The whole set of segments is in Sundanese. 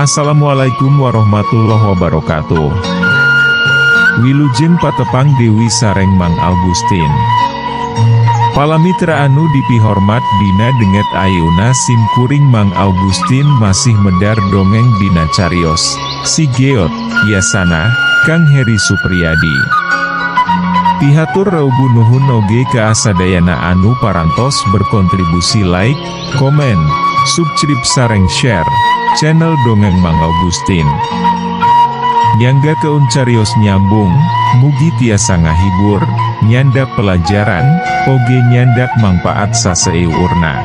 Assalamualaikum warahmatullahi wabarakatuh. Wilujeng patepang Dewi sareng Mang Augustin. Palamitra anu dipihormat, dina dinten ayeuna sim kuring Mang Augustin masih medar dongeng dina carios Si Geot, Yasana, Kang Heri Supriyadi. Pihatur reubu nuhun oge ka sadayana anu parantos berkontribusi like, komen, subscribe sareng share channel Dongeng Mang Augustin. Nyanggakeun carios nyambung, mugi tiasa ngahibur, nyandak pelajaran, oge nyandak mangpaat saseueurna.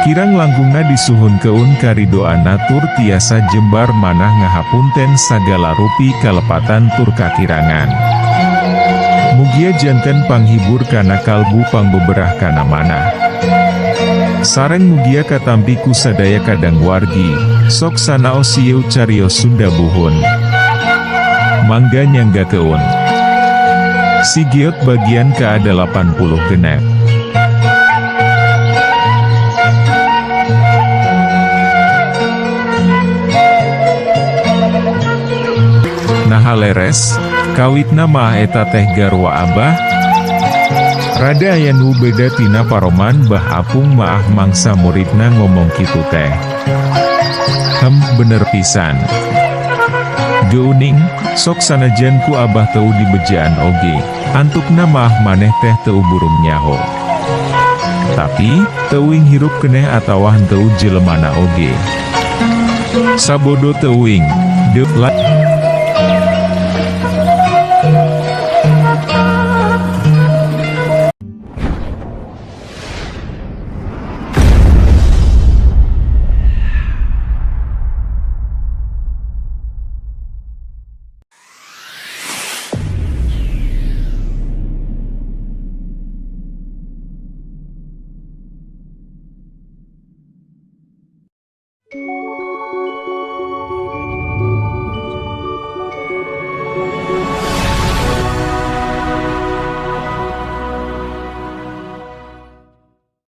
Kirang langkungna disuhunkeun karidoan tur tiasa jembar manah ngahapunten sagala rupi kalepatan tur kakirangan. Mugia janten panghibur kana kalbu, pangbeberah kana manah. Sareng mugia katampi ku sadaya kadang wargi, sok sanaos ieu carios Sunda buhun. Mangga nyanggakeun. Si Geot bagian ke-86. Naha leres, kawitna mah eta teh garwa Abah? Rada aya nu beda tina paroman Bah Apung maah mangsa muridna ngomong kitu teh. Hem, bener pisan. Geuning, sok sanajan ku Abah teu dibejaan oge, antukna mah maneh teh teu burung nyaho. Tapi, teuing hirup keneh atawa henteu jelemana oge. Sabodo teuing, de la